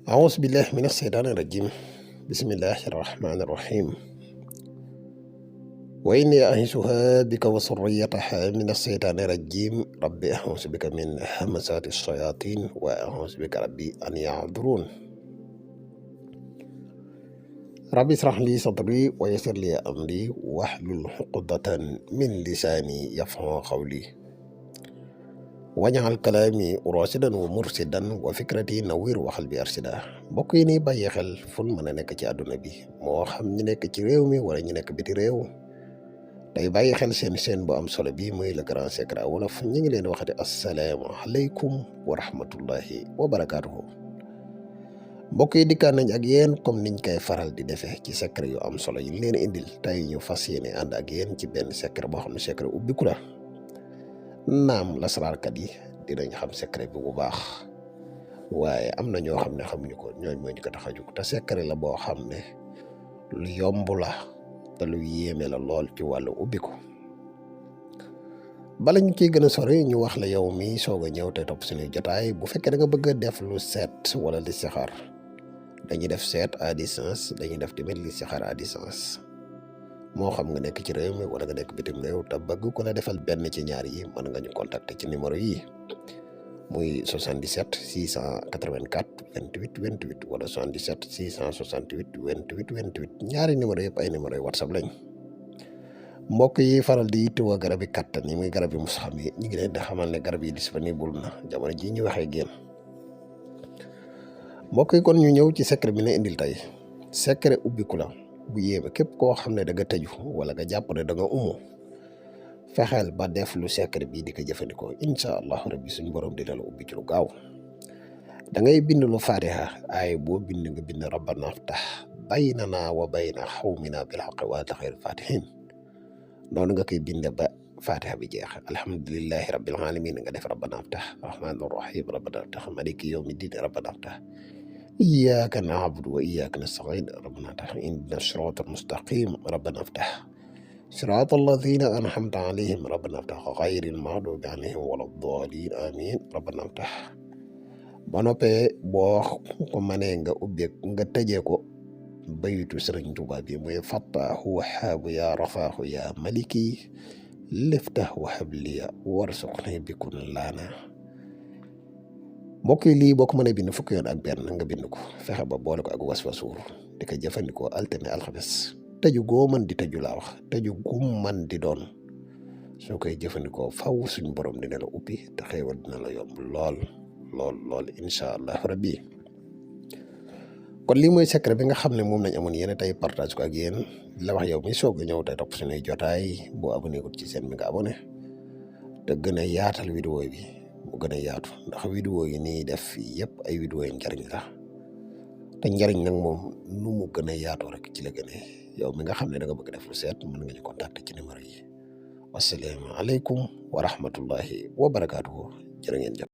أعوذ بالله من الشيطان الرجيم بسم الله الرحمن الرحيم وإني أعيذها بك وذريتها من الشيطان الرجيم رب أعوذ بك من همزات الشياطين وأعوذ بك ربي أن يحضرون رب اشرح لي صدري ويسر لي أمري واحلل عقدة من لساني يفقهوا قولي wañaxal kalaami rasidan wa mursidan wa fikrati nawir waxal bi arsida mbokk yi ni bàyyi xel fun mën a nekk ci àdduna bi moo xam ñu nekk ci réew mi wala ñu nekk biti réew tey bàyyi xel seen bu am solo bi muy le grand secret wolof ñu ngi leen waxati assalaamu aleykum wa rahmatullahi wa barakaatuhu mbokk yi dikkaan nañ ak yéen comme niñ koy faral di defee ci secret yu am solo yi leen indil tey ñu fas yéene ànd ak yéen ci benn secret boo xam ne secret ubbiku la naam lasaraarkat yi dinañ xam secret bi bu baax waaye am na ñoo xam ne xamuñu ko ñooñ mooy ñu ko tax a jóg te secret la boo xam ne lu yomb la te lu yéeme la lool ci wàllu ubbi ko bala ñu ciy gën a sori ñu wax la yow mi soog a ñëw te topp suñuy jotaay bu fekkee da nga bëgg a def lu seet wala listixaar dañuy def seet à distance dañuy def tamit listixaar à distance moo xam nga nekk ci réew mi wala nga nekk bitim réew te bëgg ko la defal benn ci ñaar yi mën nga ñu contacter ci numéro yi muy 77 684 28 28 wala 77 668 28 28 ñaari numéro yëpp ay numéro yi whatsapp lañ mbokk yi faral di yittewoo garab yi kattan yi muy garab yi mus xam yi ñu ngi leen di xamal ne garab yi disponible na jamono ji ñu waxee génn mbokk yi kon ñu ñëw ci secret bi ne indil tey secret ubbiku la bu yéeme képp koo xam ne da nga tëju wala nga jàpp ne da nga umu fexeel ba def lu secret bii di ko jëfandikoo incha allahu rabbi suñ borom dina la ubbi ci lu gaaw da ngay bind lu fatiha ay boo bind nga bind rabbana aftah baynana wa bayna xawmina bil haqqi wa anta xayril fatihin noonu nga koy bind ba fatiha bi jeex alhamdulillahi rabbil alamin nga def rabbana aftah rahmanir rahim rabbana aftah maliki yawmi din rabbana aftah إياك نعبد وإياك نستعين ربنا افتح إن الصراط المستقيم ربنا افتح صراط الذين أنعمت عليهم ربنا افتح غير المغضوب عليهم ولا الضالين آمين ربنا افتح ba noppee boo ko mënee nga ubbi nga tëjee ko baytu Sëriñ Tuubaa bi muy fattaahu wahaabu yaa rafaahu yaa maliki liftah wahabliya warsuqni bikun laana mbokk yi lii boo ko mënee bind fukki yoon ak benn nga bind ko fexe ba boole ko ak waswasuur di ko jëfandikoo altine alxames tëju goo mën di tëju laa wax tëju gum man di doon soo koy jëfandikoo faw suñ borom dina la ubbi te xéewal dina la yomb lool incha allah rabbi kon lii mooy secret bi nga xam ne moom lañ amoon yéen tey partage ko ak yéen la wax yow mi soog a ñëw tey topp suñuy jotaay boo abonné ko ci seen bi nga abonné te gën a yaatal vidéo bi mu gën a yaatu ndax vidéo yi nii def yëpp ay vidéo yi njariñ la te njariñ nag moom nu mu gën a yaatoo rek ci la gën a yow mi nga xam ne da nga bëgg def lu seet mën nga ñu contacter ci numéro yi wassalaamu aleykum wa rahmatullahi wa barakaatuhu jërë ngeen jëf